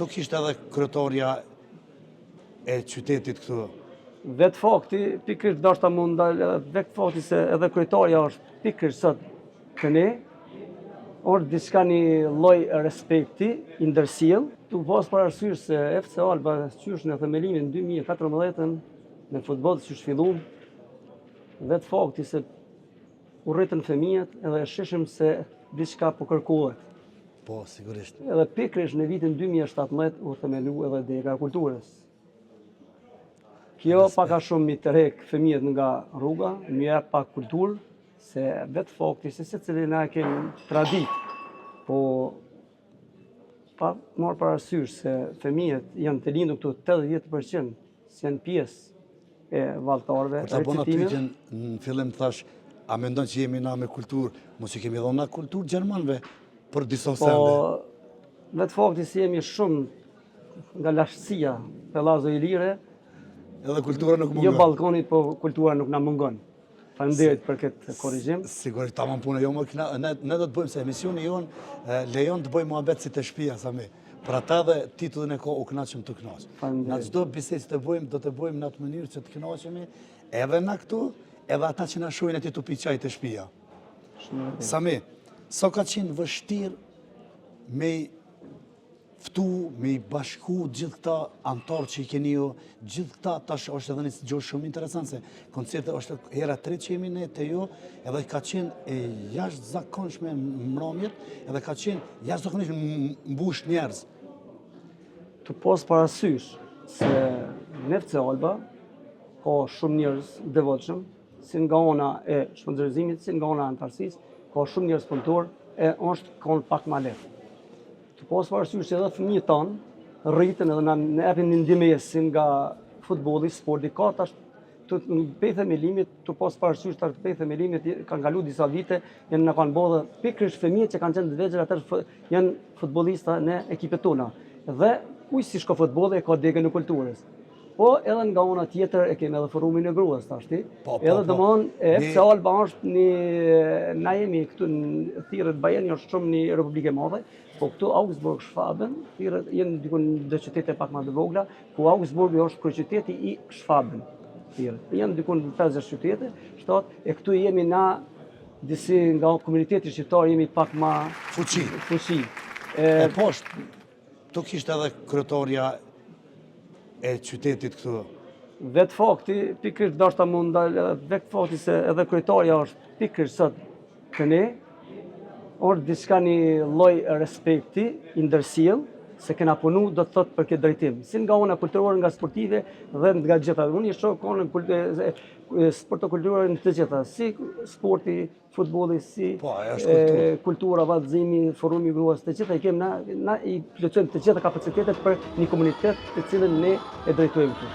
Këtu kishte edhe kryetarja e qytetit këtu. Vetë fakti, pikërisht dashta m'u ndal, edhe vetë fakti se edhe kryetarja është pikërisht sot te ne, është diçka një lloj respekti i ndërsjellë, tu pas parasysh se FC Alba qysh në themelimin 2014-ën me futboll qysh fillum, vetë fakti se u rritën fëmijët edhe e shihshim se diçka po kërkohet. Po, sigurisht. Edhe pikërisht në vitin 2017 u themelu edhe dega e kulturës. Kjo pak a shumë mi tërhek fëmijët nga rruga, mi jep pak kulturë, se vetë fakti se secili na e kemi traditë, po pa marrë parasysh se fëmijët janë të lindur këtu 80% se janë pjesë e valltarëve, Kur ta bona pyetjen në fillim thash, a mendon që jemi na me kulturë, mos i kemi dhënë na kulturë gjermanëve për disa po, sende? Po, vetë fakti se jemi shumë nga lashtësia Pellazo Ilire, edhe kultura nuk mungon. Jo Ballkanit, po kultura nuk na mungon. Faleminderit për këtë korrigjim. Sigurisht, tamam punë, jo më këna, ne, ne do të bëjmë se emisioni jonë lejon të bëjmë muhabet si te shpia, Sami. Për ata dhe titullin e ka u kënaqëm të kënaq. Na çdo bisedë që të bëjmë, do të bëjmë në atë mënyrë që të kënaqemi edhe na këtu, edhe ata që na shohin aty tu pi çaj te shpia. Sami, sa ka qenë vështirë me ftu, me i bashku gjithë këta anëtarë që i keni ju, gjithë këta tash është edhe një gjë shumë interesant se koncerte është hera e tretë që jemi ne te ju, edhe ka qenë e jashtëzakonshme mramjet, edhe ka qenë jashtëzakonisht mbush njerëz. Tu pas parasysh se në FC Alba ka shumë njerëz devotshëm, si nga ana e sponsorizimit, si nga ana e anëtarësisë, ka shumë njerëz punëtor e është konë pak ma lehtë. Tu pas parasysh që edhe fëmijët tanë rriten edhe na na japin një ndihmesë si nga futbolli, sporti, ka tash të pej themelimit, tu pas parasysh tash pej themelimit kanë kalu disa vite, janë na kanë bërë pikërisht fëmijët që kanë qenë të vegjël atëherë janë futbollista në ekipet tona. Dhe kuj s'i shko futbolli e ka degën e kulturës. Po edhe nga ana tjetër e kemi edhe forumin e gruas tashti. Po, po, edhe po. domthon e FC Alba është një na jemi këtu në thirret Bayern është shumë një republikë e madhe, po këtu Augsburg Schwaben thirret janë diku në do qytete pak më të vogla, ku Augsburg është kryeqyteti i Schwaben. Thirret. Janë diku në 50 qytete, shtat e këtu jemi na disi nga komuniteti shqiptar jemi pak ma Fuqi. Fuqi. E, e poshtë Këtu kishte edhe kryetarja e qytetit këtu. Vetë fakti, pikërisht dashta m'u ndal, vetë fakti se edhe kryetarja është pikërisht sot te ne, është diçka një lloj respekti i ndërsjellë, se kena punu do të thotë për këtë drejtim, si nga ona kulturore, nga sportive dhe nga gjitha. Unë i shoh konën sporto-kulturore në të gjitha, si sporti, futbolli si po, është kulturë. kultura, vallëzimi, forumi i gruas, të gjitha i kemi na, na i plotësojmë të gjitha kapacitetet për një komunitet të cilin ne e drejtojmë këtu.